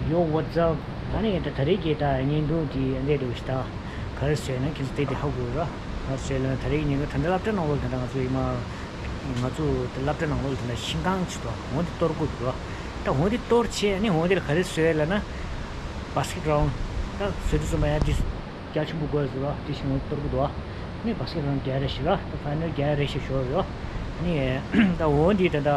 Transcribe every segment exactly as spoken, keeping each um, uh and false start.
Yo, what's up? ཨ་ནི་ད་ད་རེས་ཀྱི་ད་བརྙན་ཐུང་དེ་འདྲ་འདྲ་བོ་ཞིག་ད་ག་རེ་ཟེར་ན་ཁྱེད་ཚོ་དེ་དེ་ཧ་གོ་ར། ག་རེ་ཟེར་ན་ད་རེས་ཀྱི་བརྙན་ཐུང་ད་ལྟ་སློབ་གྲྭ་ནང་ལོགས་ད་ལྟ་ང་ཚོ་ཡི་མ་ང་ཚོ་ད་སློབ་གྲྭ་ནང་ལོགས་ད་ལྟ་ཤིང་ཁང་ཅིག་འདུག་འོ་དེ་གཏོར་དགོས་འདུག་ད་འོ་དེ་གཏོར་བྱས་ཨ་ནི་འོ་དེ་ལ་ག་རེ་ཟེར་ལབ་ན་བྷ་སི་ཀེཊ་གྷ་རའུན་ཌི། ད་བཟོ་དུས་ཙམ་པ་ཡང་དེ་རྒྱ་ཆེན་པོ་དགོས་ཟེར་བ་དེ་བཞིན་འོ་དེ་གཏོར་གི་འདུག་ཨ་ནི་བྷ་སི་ཀེཊ་གྷ་རའུན་ཌི་རྒྱག་རེ་ཞིག་ར། ད་ཕའི་ནལ་རྒྱག་རེ་ཞིག་ཞོར་ར། ཨ་ནི་ད་འོ་འདི་ད་ད།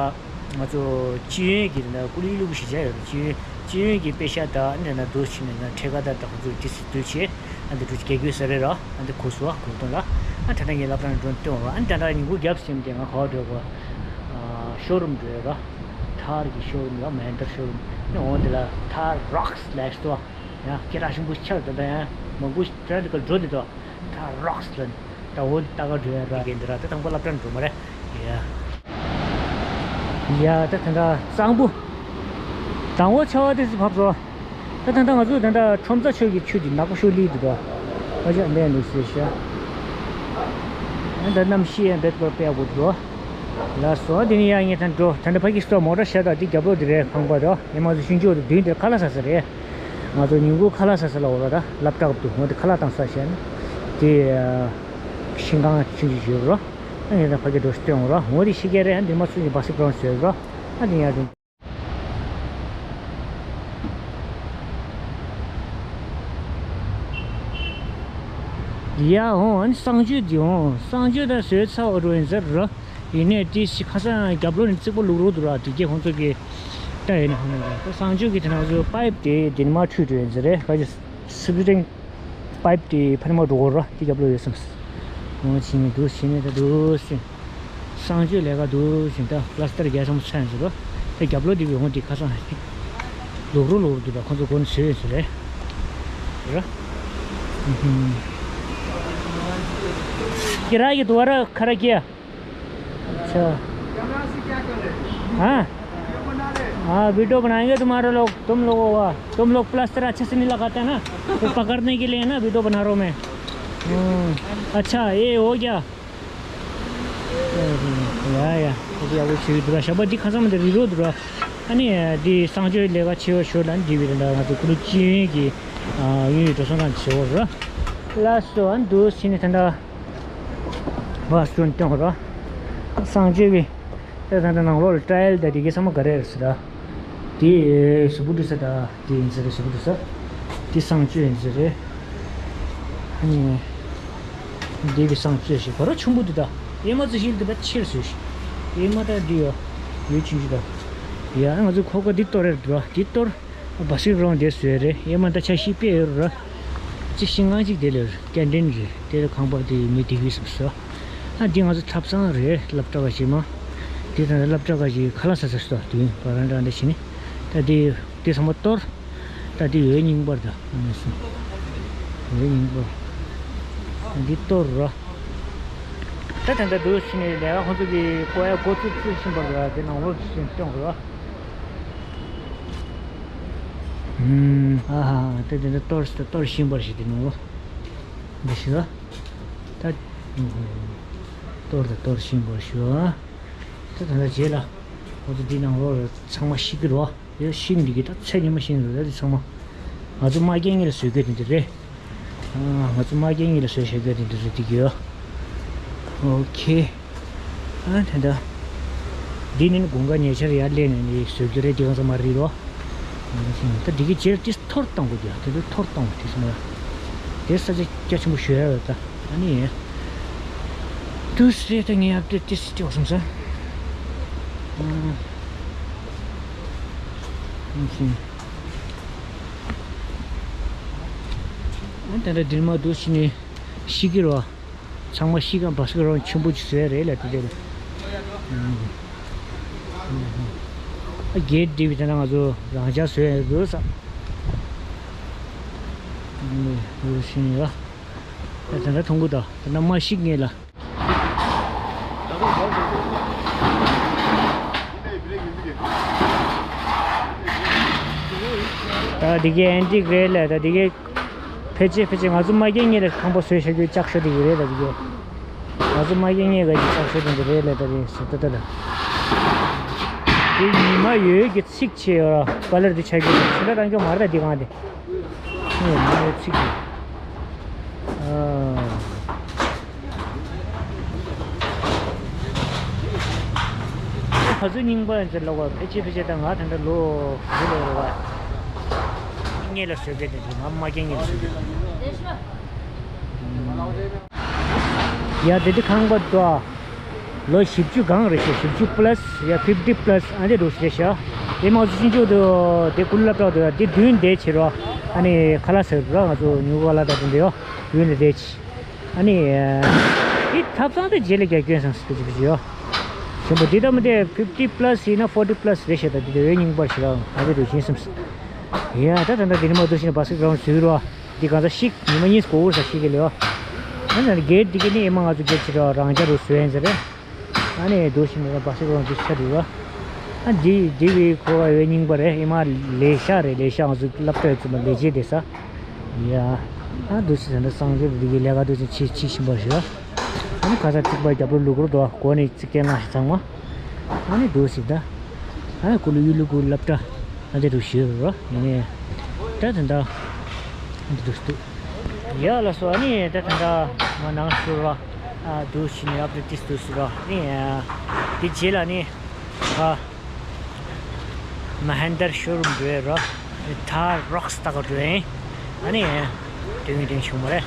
ང་ཚོ་སྤྱི་ཡོངས་ཀྱི་དེ་འདྲ་ཀུ་ལི་ཀླུ་གཞིས་ཆགས་ཡོད་རེད། སྤྱི་ཡོངས་སྤྱི་ཡོངས་ཀྱི་དཔེ་ཤག་དང་འདི་འདྲ་འདུག་ཕྱིན་ནས་ན་ཁྲལ་ཁ་དང་ད་ཁོ་ཚོས་དེ་སུ་དུས་ཆེ་ཨ་འདི་འགྲོ་རྒྱལ་རྒྱུ་ས་རེད་ར། ཨ་འདི་གོ་སོ་གོ་དོན་ལ་ཨ་ད་ལྟ་ངའི་སློབ་གྲྭ་ནས་འགྲོ་སྟོན་བ་ཨ་ད་ལྟ་ཉིན་གུང་རྒྱབ་ཟིན་ཏེ་ང་ག་བ་འགྲོ་གོ། ཤོ་རུམ་འགྲོ་ཡོད་ར། ཐར་གྱི་ཤོ་རུམ་ལ་མ་ཧན་ཏར་ཤོ་རུམ་ནི་འོང་དེ་ལ་ཐར་རོགས་ལས་སོ། ཡང་སྐད་གྲགས་ཆེན་པོ་ཆགས་ད་ལྟ་ཡང་མང་པོ་ཊ་ར་ཕི་ཀ་འགྲོ་འདི་དོ། ད་རོགས་ལ་ད་འོ་ད་ག་འགྲོ་ཡ་ར་གི་འདི་ར་ད་དང་པོ་སློབ་གྲྭ་འགྲོ་མ་རེད། ཡ་ཡ་ད་ད་ད་གཙང་པོ་དང་པོ་ཆ་བ་དེ་སུ་ཕབ་སོ། ད་ད་ད་ང་ཚོ་ད་ད་ཁྲོམ་རྩ་ཆོས་ཀྱི་ཆུ་དེ་ནག་པོ་ཤོ་ལི་དུ་དོ། ཨ་ཅག་འདས་འདུག་ཟེར་ཤ། ད་གནམ་གཤིས་ཡང་འབད་པར་དཔེ་ཡག་པོ་འདུག་ལ་སོ་དེ་ནི་ཡ་ངས་ད་འགྲོ་ད་ད་ཕ་གི་སོ་མོ་ཊ་ཤ་ད་དེ་རྒྱབ་ལོགས་དེ་རེད་ཁང་པ་དོ་ཡ་མ་ཚོ་ཤུན་ཅོ་དེ་མདུན་དེར་ཁ་ལག་ཟ་ས་རེད། ང་ཚོ་ཉིན་གུང་ཁ་ལག་ཟ་ས་ལ་འོ་ར་ད་སློབ་གྲྭ་གབ་ཏུ་འོ་དེ་ཁ་ལག་བཏང་ས་བྱས་ན་དེ་ཤིང་ཁང་ཆུང་ཆུང་ཞིག་ཡོད་རོ། ཨ་ནི་ད་ཕ་གི་འགྲོ་སྟོན་འོ་ར་འོ་དེ་ཤི་ཀེ་རེད། ཨ་འདི་མ་སུ་ཡི་བ་སི་ཀྲོན་ཟེར་རོ། ཨ་འདི་ཡ་དེ། ཡ་འོང་ཨ་ནི་གསང་སྤྱོད་འདི་འོང་གསང་སྤྱོད་ད་བཟོས་ཚར་བ་འགྲོ་ཡིན་ཟེར་རོ། ཡིན་ནས་དེ་ཤི་ཁ་སང་རྒྱབ་ལོགས་ནས་རྩིག་པ་བླུག་རོགས་འདུག་ར། དེ་གས་ཁོང་ཚོ་གིས་ལྟ་ཡིན་ན་ཧ་མ་གོ། གསང་སྤྱོད་ཀྱི་དེ་ནང་ཚོ་པའིབ་དེ་དེ་ནས་མར་འཁྲུད་འགྲོ་ཡིན་ཟེར་རེད། ཁ་ཅིག་སི་པི་རིང་པའིབ་དེ་ཕ་ནས་མར་འགྲོ་གོ་ར་དེ་རྒྱབ་ལོགས་ཡོད་བསམ། འོ་ཕྱིན་ནས་འདུག་ཕྱིན་ནས་ད་འདུག་ཟེར། གསང་སྤྱོད་ལས་ཀ་འདུག་ཟེར་ད་པ་ལ་སི་ཊར་རྒྱག་ཚང་མ་ཚར་ཡིན་ཟེར་རོ། དེ་རྒྱབ་ལོགས་དེ་བས་འོང་དེ་ཁ་སང་ལོག་རོགས་ལོག་རོགས་འདུག་ད་ཁོང་ཚོ་སྒོ་ནས་བཟོས་ཡོད་ཟེར་རེད། ར། ཨུ་ཧུམ། ཁྱེད་རང་གི་དུ་བ་ར་ཁ་ར་ཀྱེ། अच्छा। हाँ। हाँ, वीडियो बनाएंगे तुम्हारे लोग, तुम लोगों का। तुम लोग प्लास्टर अच्छे से नहीं लगाते ना, तो पकड़ने के लिए ना वीडियो बना रहा हूँ मैं। हम्म, अच्छा, ये हो गया। ཡ་ཡ། ཨོ་ཡ་བོ་ཞིག་འདུག་ར། ཞག་པ་འདི་ཁ་སང་མ་འདི་རི་རོ་འདུག་ར། ཨ་ནི་འདི་གསང་སྤྱོད་ལས་ཀ་ཆེ་བ་ཤོར་ལ་འདི་བི་ར་ང་ཚོ་ཀུ་རུ་ཅི་ཡོན་གྱི་ཡོན་ཡོད་འགྲོ་སོང་ན་ཆེ་བ་ར། ལ་སོ་ཨ་འདུག་ཕྱིན་ནས་ད་ལྟ་བ་སོན་གཏོང་ར། གསང་སྤྱོད་ཀྱི་ད་ད་ད་ནང་ལོགས་ལ་ཊ་ཡལ་ད་འདི་གི་ཚང་མ་ག་རེ་རེད་ཟེར་ད། དེ་ཞུ་བུ་འདུག་ས་ད། དེ་ཡིན་ཟེར་རེད་ཞུ་བུ་འདུག་ས། དེ་གསང་སྤྱོད་ཡིན་ཟེར་རེད། ཨ་ནི། འདི་གི་གསང་སྤྱོད་ཞིག་བར་ཆུང་བུ་འདུག་ད། ཨེ་མ་ཚོ་ཞིག་འདི་ད་ཆེར་བཟོས་ཤིག་ཨེ་མ་ད་འདི་ཡོ། ཡོ་ཆུང་ཆུང་ད། ཡ་ང་ཚོ་ཁོ་ཁོ་འདི་གཏོར་རེད་འདུག་ད། འདི་གཏོར། བ་སི་རོང་འདི་བཟོས་རེད། ཨེ་མ་ད་ཆ་ཤི་པེ་ཡོད་ར། ཅི་ཤི་ང་ཅིག་དེ་ལ་ཀན་ཊིན་རེད། དེ་ལ་ཁང་པ་དེ་མི་དེ་གི་བཟོས་སོ། ཨ་འདི་ང་ཚོ་ཐབ་ཚང་རེད། སློབ་གྲྭ་བ་ཞིག་མ། དེ་ད་སློབ་གྲྭ་བ་ཞིག་ཁ་ལག་ཟ་ས་སོ་དུས་བ་རན་རང་འདི་ཞིག་ནི། ད་དེ། དེ་ཚང་མ་གཏོར། ད་དེ་འོད་རྙིང་པར་ད་མི་སྲིད། འོད་རྙིང་པར། འདི་གཏོར་ར། ད་ད་ད་དུ་ཕྱིན་ནས་ལས་ཀ་ཁོང་ཚོ་གི་ཀོ་ཡ་འགོ་ཚུགས་ཚུགས་ཕྱིན་པར་ད་དེ་ནང་ལོགས་ཕྱིན་སྟོན་དགོས་ར། ཨུམ། ཨ་ཧ་ད་དེ་ད་གཏོར་ད་གཏོར་ཤིང་པར་ཞིག་དེ་ནང་ལོགས། འདི་ཞིག་ལ། ད། གཏོར་ད་གཏོར་ཤིང་པར་ཞུ་ཨ། ད་ད་ད་རྗེས་ལ། ཁོང་ཚོ་འདི་ནང་ལོགས་ལ་ཚང་མ་ཤི་གི་རོ། ཡ་ཤིང་འདི་གི་ད་ཚད་ཉི་མ་ཤིང་རེད་ད་འདི་ཚང་མ། ང་ཚོ་མ་རྒན་ངེད་ལ་བཟོས་དགོས་དེ་འདི་རེད། ཨ་ང་ཚོ་མ་རྒན་ངེད་ལ་བཟོས་བཞག་དགོས་དེ་འདི་རེད་འདི་གི་ཡོ། ཨོ་ཁེ། ཨ་དེ་འདྲ། འདི་ནི་དགུན་ཁ་ཉལ་ཆར་ཡར་སླེབས་ནས་ནི་བཟོས་རྒྱུ་རེད་འདི་གང་ས་མ་རེད་རོ། ད་འདི་གི་རྗེས་ལ་ཏིས་ཐོར་བཏང་དགོས་རྒྱུ་དེ་ཚོ་ཐོར་བཏང་བ་དེ་ཚོ་ན། དེ་ས་ཆ་རྒྱ་ཆེན་པོ་ཞོལ་ཡ་ཡོད་ད། ཨ་ནི། དུས་རེད་ད་ངས་ཡབ་དེ་ཏིས་ཅོག་སོང་ས། ཨ་ནི། ཨ་ད་ད་འདིར་མ་འདུག་ཕྱི་ནས་ཤི་གི་རོ། ཚང་མ་ཤི་ག་བ་སི་ཀེ་རོང་ཆེན་པོ་ཅིག་བཟོས་རེད་ལ་དེ་དེར། ཨ་གེད་འདི་བི་དེ་ན་ང་ཚོ་རང་ཅག་བཟོས་ཡ་འདུག་ས། འདུག་ཤི་ནས་ཡ། ད་ད་མཐོང་གི་ད་ད་ན་མ་ཤི་ངེས་ལ། ད་འདི་གའི་ཨན་ཏིག་རེད་ལ་ད་འདི་གའི། ཕལ་ཆེར་ཕལ་ཆེར་ང་ཚོ་མ་རྒན་གཉིས་ལ་ཁང་པ་བཟོས་བཞག་རྒྱུའི་ལྕགས་ཤོག་དེ་གི་རེད་ལ་དེ་གས། ང་ཚོ་མ་རྒན་གཉིས་ཀ་གི་ལྕགས་ཤོག་དེ་འདི་རེད་ལ་ད་རེད་ཟེར་ད་ད་ད། དེ་ཉི་མ་ཡོད་ཀྱི་ཚིག་ཆེ་ཡོད་ར། ཀ་ལར་དེ་ཆ་རྒྱུ་ཆེ་ལ་རང་སྐྱོ་མ་རེད་དེ་གང་དེ། ཨོ་ཉི་མ་ཡོད་ཚིག་ཆེ། ཨ། ཁ་ཚུ་རྙིང་པ་ཡིན་ཚེ་ལོག་པ་ཕལ་ཆེར་ཕལ་ཆེར་ད་ང་ད་ལྟ་ལོ་ག་ཚོད་ལོ་རེད་བ། ངེད་ལ་བཟོས་པའི་དེ་ང་མ་རྒན་ངེད་ལ་བཟོས་པའི། ཡ་དེ་དེ་ཁང་པ་དོ། ལོ་བཞི་བཅུ་གང་རེད་ཤག་བཞི་བཅུ་པ་ལ་སི་ཡ་ཕིབ་ཊི་པ་ལ་སི་ཨ་འདྲ་འདུག་ཤག་དེ་མ་ཚོ་ཕྱིན་ཆོག་དུ་དེ་ཀུ་ལ་པྲ་དུ་དེ་མདུན་དེ་ཕྱིར་རོ། ཨ་ནི་ཁ་ལག་ཟེར་རོ་ང་ཚོ་ཉུ་ག་ལ་ད་དུ་འདི་ཡོ་མདུན་ལ་དེ་ཕྱི། ཨ་ནི་དེ་ཐབ་ཚང་དེ་རྗེས་ལ་རྒྱ་སྐྱོན་སང་སྤེ་ཅི་སྤེ་ཅི་ཡོ། ཞིམ་པོ་འདི་ལྟ་མི་དེ་ཕིབ་ཊི་པ་ལ་སི་ཡིན་ན་ཕོར་ཊི་པ་ལ་སི་རེད་ཤག་ད་འདི་དེ་འོས་རྙིང་པ་ཞིག་ལ་ང་དེ་དུ་ཕྱིན་སམ་སི། ཡ་ད་ད་ད་འདི་ནི་མ་འདུག་ཕྱིན་པ་སི་ག་རང་ཟུག་རོ། འདི་གང་ས་ཤིག་ཉི་མ་གཉིས་གོ་བུར་ས་ཤིག་གི་ལེའོ། ཨ་ནི་གེ་ཊི་འདི་གི་ནི་ཨེ་མ་ང་ཚོ་གེ་ཊི་ཕྱི་དྲོ་རང་ཅག་རུ་བཟོས་ཡིན་ཟེར་རེད། ཨ་ནི་རྡོ་ཤིང་ནི་བ་སི་རོང་གི་ཆ་རུ་ར། ཨ་འདི་འདི་བི་ཁོ་བ་བའི་རྙིང་པ་རེད་ཨེ་མ་ལས་ཤག་རེད་ལས་ཤག་ང་ཚོ་སློབ་གྲྭའི་ཚོ་ལ་ལས་བྱེད་དེ་ས། ཡ། ཨ་རྡོ་ཤིང་ཟེར་ན་སངས་རྒྱས་འདི་གི་ལས་ཀ་རྡོ་ཤིང་ཆེ་ཆེ་ཤིང་པ་རེད་ར། ཨ་ནི་ཁ་ས་ཚིག་པ་རྒྱབ་ལོ་ལུག་རོ་དོ་གོ་ནི་ཚིག་རྐྱེན་ལ་ཞིག་ཚང་མ། ཨ་ནི་འདུག་ཟེར་ད། ཨ་ནི་ཀུ་ལུ་ཡུལ་ལུ་ཀུ་སློབ་གྲྭ་ཨ་འདི་རུ་ཞུས་རོ་ཡིན་ནས། ད་དེ་འདྲ་འདི་འདུག་འདུག་ཡ་ལ་སོ་ཨ་ནི་ད་དེ་འདྲ་མ་ནང་ཞུ་རོ། ཨ་འདུག་ཞི་ནས་ཨབ་ཏུ་ཏིས་འདུག་ཟེར་རོ་ནི། དེ་རྗེས་ལ་ནི་ཨ་མ་ཧན་དར་ཤོ་རུམ་འགྲོ་ཡ་རོ། ཐར་རོགས་ལྟ་ག་འགྲོ་ཡིན། ཨ་ནི་དོན་དོན་བྱུང་མ་རེད།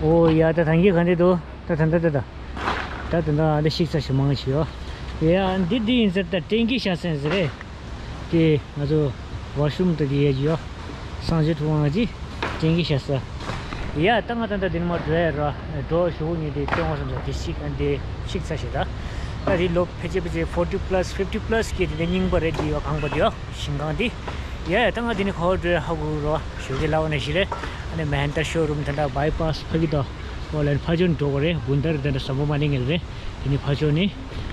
ཨོ་ཡ་ད་ཐང་གི་ག་འདྲ་འདུག་ད་ད་ད་ད་ད་ད་ད་ད་ད་ཤིག་ས་ཞིག་མང་ཞིག་ཡོད། ཡ་འདི་འདི་ཡིན་ཟེར་ད་ཊེང་གི་ཤ་སེན་ཟེར་རེད། དེ་ང་ཚོ་ཝ་ཤུམ་ད་དེ་ཡ་ཡོད། སངས་རྒྱས་ཐུབ་དབང་གི་ཊེང་གི་ཤ་ས། ཡ་ད་ང་ད་ད་འདི་ནི་མ་འགྲོ་ཡ་ར་འགྲོ་ཞུ་ཉི་དེ་སྟོན་བ་སོང་ས་དེ་ཤིག་ཨ་འདི་ཤིག་ས་ཞིག་ད། ད་དེ་ལོ་ཕལ་ཆེར་ཕལ་ཆེར་ཕོར་ཊི་པ་ལ་སི་ཕིབ་ཊི་པ་ལ་སི་གི་དེ་རྙིང་པ་རེད་དེ་ཡོད་གང་པ་དེ་ཡོད། ཞིང་ཁང་འདི། ཡ་ཡ་ད་ང་འདི་ནི་ཁོ་འགྲོ་ཧ་གོ་རོ་ཞོགས་ཀྱི་ལའོ་ནས་ཞིག་རེད། ཨ་ནི་མ་ཧན་ཏར་ཤོ་རུམ་དེ་འདྲ་བྷའི་པ་སི་ཕ་གི་དོ། ཨོ་ལན་ཕ་ཆོན་འགྲོ་གོ་རེད་བུན་དར་དེ་འདྲ་སམ་བྷོ་མ་ནི་ངེལ་རེད། དེ་ནི་ཕ་ཆོན་ནི།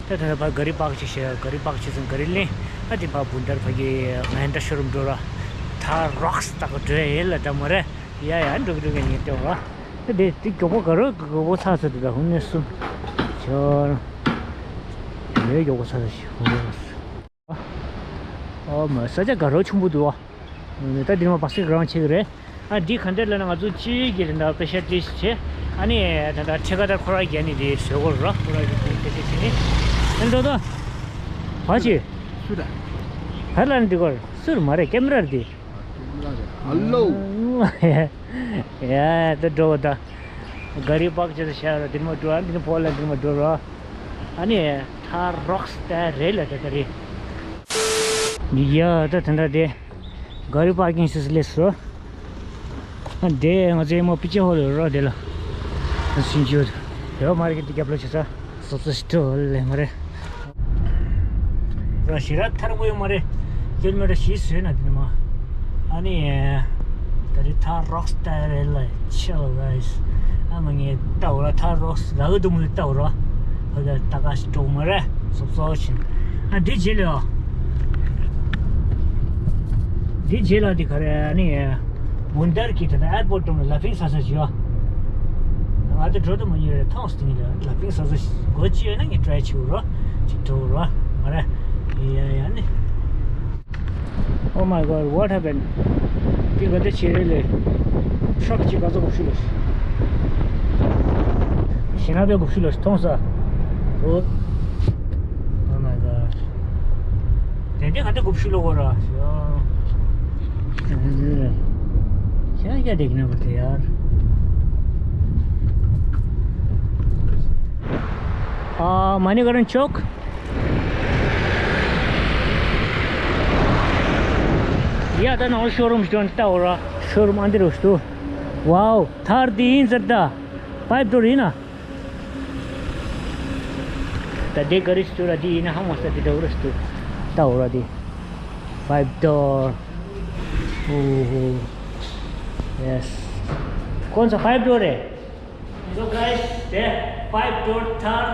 ད་དེ་འདྲ་ཕ་ག་རི་པག་ཅིག་ཤེ་ག་རི་པག་ཅིག་ཚུན་ག་རི་ལིན། ཨ་དེ་ཕ་བུན་དར་ཕ་གི་མ་ཧན་ཏར་ཤོ་རུམ་འགྲོ་ར། ཐ་རོགས་ད་ག་འགྲོ་ཡེ་ལ་ད་མོ་རེད། ཡ་ཡ་འགྲོ་གི་འགྲོ་གི་ངེ་ཏེ་ར། ད་དེ་དེ་མགྱོགས་པོ་ག་རོ་ག་པོ་ཚ་ཚ་དེ་ད་ཧུན་ནེ་སུ། ཆོ། ཡ་མགྱོགས་པོ་ཚ་ཚ་ཤི་ཧུན་ནེ་སུ། ཨོ་མ་ས་ཆ་ག་རོ་ཆུང་པོ་འདུག་ཨ། ད་འདི་མ་བག་སི་རང་ཆེ་གི་རེད། ཨ་འདི་ག་འདྲ་ལ་ན་ང་ཚོ་ཅི་གི་རེད་ད་པེ་ཤ་ཏི་ཤི་ཆེ། ཨ་ནི་ད་ད་ཁྲེ་ཀ་ད་ཁོ་ར་རྒྱ་ནི་དེ་བཟོས་གོ་ར་ཁོ་ར་གི་དེ་དེ་དེ་ནི། ཨ་ནི་ད་ད། བ་ཆི། སུ་ད། ཧ་ལ་ནི་འདི་གོ་སུར་མ་རེད་ཀེམ་ར་རེད་དེ། ཧ་ལོ། ཡ་ད་འགྲོ་ད། ག་རི་པག་ཅེས་ཤར་འདིར་མ་འགྲོ་འདིར་ཕོ་ལ་འདིར་མ་འགྲོ་ར། ཨ་ནི་ཐ་རོགས་ཏ་རེ་ལ་ད་ད་རེ། ཡ་ད་ད་ད་དེ། ག་རི་པར་ཀིང་སི་སི་ལེ་སོ། ཨ་དེ་ང་ཚོའི་མོ་པི་ཅེ་ཧོ་ལ་ར་དེ་ལ། སུན་ཅུ། ཡོ་མ་རེད་དེ་རྒྱབ་ལ་ཆེ་ས། སོ་སོ་སི་ཏོ་ལེ་མ་རེད། ར་ཞི་ར་ཐར་གོ་ཡོད་མ་རེད། ཀིལ་མི་ཊར་བཞི་བཟོས་ན་དེ་ནི་མ། ཨ་ནི། ད་རི་ཐར་རོགས་སི་ཊ་ཡལ་རེད་ལ་ཆེ་བ་ག་ཡིས། ཨ་མ་ངས་ལྟ་བ་ལ་ཐར་རོགས་སི་ར་གི་དུ་མི་ལྟ་བ་ར། ཕ་ག་ལྟ་ག་ཞིག་འགྲོ་མ་རེད་སོབ་སོབ་ཕྱིན། ཨ་འདི་རྗེས་ལ་ཡོ། འདི་རྗེས་ལ་འདི་ག་རེ་ཨ་ནི། མུན་དར་གྱི་ད་ལྟ་ཨེར་པོར་ཊི་ལ་ལ་ཕིང་ས་ས་ཞིག་ཡོད། ང་ཚོ་འགྲོ་དུ་མ་ཉེ་རེད་ཐོངས་སྟེང་ལ་ལ་ཕིང་ས་ས་ཞིག་སྒོ་ཅི་ཡོད་ན་ངས་ཀྲའི་བྱེད་རོགས་ཅིག་འགྲོ་རོགས་མ་རེད། ཡ་ཡ་ནི། Oh my God, what happened? འདི་ག་འདྲ་བྱེད་རེད་ལས། ཊྲག་ཅིག་ག་ཚོད་གོ་ཤུ་ལོ། ཞེ་ན་པའི་གོ་ཤུ་ལོ་མཐོང་ས། Oh my God. དེ་འདྲའི་ག་འདྲ་གོ་ཤུ་ལོ་གོ་ར། ཤ་ཡ་དེ་གི་ན་གོ་དེ་ཡར། ཨ་མ་ནི་ག་རང་ཆོག་ཡ་ད་ནང་ཤོ་རུམ་ཞིག་ཏུ་ལྟ་འོ་ར། ཤོ་རུམ་ཨ་འདི་རུ་ཞིག་ཏུ། ཝའོ། ཐར་འདི་ཡིན་ཟེར་ད། ཕའིབ་ཌོར་ཡིན་ན། ད་འདི་ག་རེ་ཞིག་ཏུ་ར་འདི་ཡིན་ན་ཧ་མ་ས་འདི་འདྲ་འོ་ར་ཞིག་ཏུ། ལྟ་འོ་ར་འདི། ཕའིབ་ཌོར། ཨོ་ཧོ། ཡེ་སི། ཁོང་ཚོ་ཕའིབ་ཌོར་རེད། So guys, དེ་ཕའིབ་ཌོར་ཐར་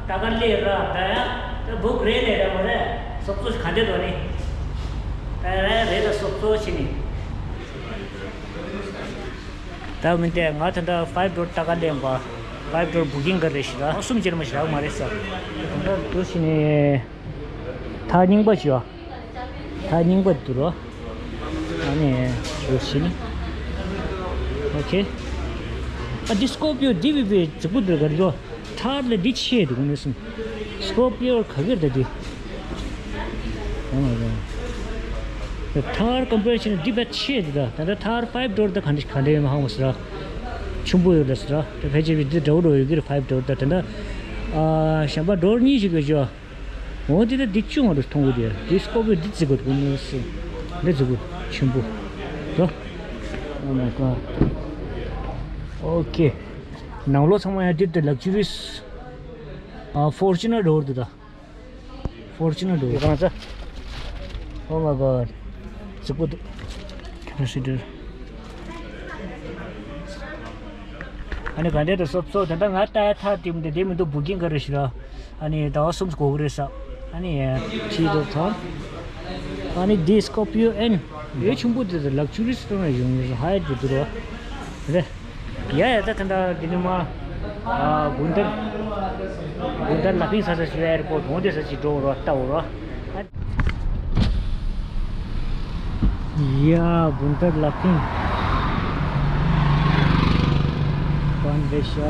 ད་ག་ལེ་ར་ད་ཡ་ད་བུག་རེ་ལེ་ར་མ་རེ་སོབ་སོ་ག་འདྲེ་དོ་ནི་ད་རེ་རེ་ད་སོབ་སོ་ཕྱི་ནི་ད་མི་དེ་ང་ད་ད་ཕའིབ་ཌོར་ད་ག་ལེ་འབའ། five door booking ག་རེ་ཞིག་ལ་གསུམ་ཅེར་མ་ཞག་མ་རེད་ས། ད་འདུ་ཤི་ནས་ཐག་རྙིང་པ་ཞིག་ཡོད། ཐག་རྙིང་པ་འདུག་རོ། ཨ་ནི་འདུ་ཤི་ནི། ཨོ་ཁེ། ཨ་འདི་སྐོར་པིའོ་འདི་བི་བི་རྫིག་པོ་འདུག་ག་རེ་ཡོད། ཐར་ལ་འདི་ཆེ་འདུག་ནི་སུམ། སྐོར་པིའོ་ག་གེར་ད་འདི། ཐར་ཀམ་པེར་བྱས་ན་འདི་བས་ཆེ་འདུག་ད། ད་ལྟ་ཐར་ཕའིབ་ཌོར་ད་ག་འདྲ་ག་འདྲ་ཡོད་མ་ཧང་བ་ཟེར་ར། ཆུང་པོ་ཡོད་ལ་ཟེར་ར། ད་ཕལ་ཆེར་བི་འདི་འདྲ་བོ་འགྲོ་ཡོད་ཀྱི་རེད། ཕའིབ་ཌོར་ད། ད་ལྟ་ཨ་གཞན་པ་ཌོར་གཉིས་ཤིག་ཡོད་ཅོ། འོ་དེ་ད་འདི་ཅུང་ང་རུ་མཐོང་གི་དེ། འདི་སྐོར་པིའོ་འདི་བརྩི་དགོས་འདུག་ནི་སུམ། འདི་བརྩི་དགོས་ཆེན་པོ། རོ། Oh my god. Okay. ནང་ལོགས་ཚང་མ་ཡང་འདི་ད་ལག་ཇུ་རིས། ཨ་ཕོར་ཅུ་ནར་ཌོར་འདུག་ད། ཕོར་ཅུ་ནར་ཌོར། གང་ཚ། Oh my god. རྫིག་པོ་འདུག་ཁ་སི་ཌར། ཨ་ནི་ག་འདྲ་དུ་སོབ་སོབ་ད་ལྟ་ང་ལྟ་ཡ་ཐག་དེ་མི་འདུག་དེ་མི་འདུག་བུ་ཀིང་ག་རེ་ཞིག་ར། ཨ་ནི་ཟླ་བ་གསུམ་གོ་གི་རེད་ས། ཨ་ནི་ཁྲིད་དོ་ཐོང་། ཨ་ནི་འདི་སྐོར་པིའོ་ཨེན། ཡོད་ཆུང་པོ་དེ་ཚོ་ལག་ཇུ་རིས་སྟོང་ཡོང་ངེས་སུ་ཧ་ཡ་ཇུ་དུ་རོ། རེད། ཡ་ཡ་ད་ད་ད་འདི་ནི་མ། ཨ་གུན་ཏར། གུན་ཏར་ལ་ཕིང་ས་ས་ཞུ་ཨེར་པོར་ཊི་འོང་དེ་ས་ཅི་འགྲོ་རོ་ལྟ་འོ་རོ། ཡ་གུན་ཏར་ལ་ཕིང་། པན་རེ་ཤ།